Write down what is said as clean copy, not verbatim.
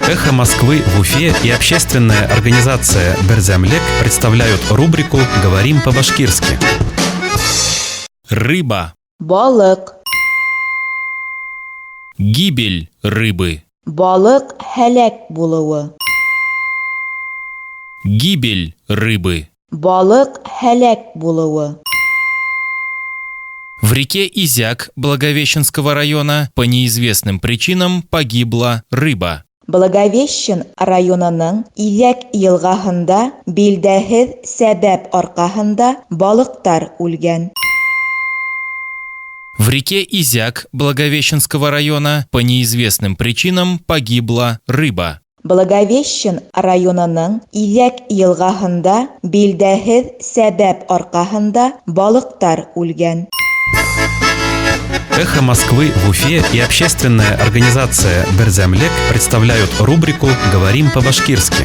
Эхо Москвы в Уфе и общественная организация «Берҙәмлек» представляют рубрику «Говорим по-башкирски». Рыба. Балыҡ. Гибель рыбы. Балыҡ һәләк булыуы. Гибель рыбы. Балыҡ һәләк булыуы. В реке Изяк Благовещенского района по неизвестным причинам погибла рыба. Благовещен районының Иҙәк йылғаһында билдәһеҙ сәбәп арҡаһында балыҡтар үлгән. В реке Изяк Благовещенского района по неизвестным причинам погибла рыба. Благовещен районының Иҙәк йылғаһында билдәһеҙ сәбәп арҡаһында балыҡтар үлгән. Эхо Москвы в Уфе и общественная организация «Берҙәмлек» представляют рубрику «Говорим по-башкирски».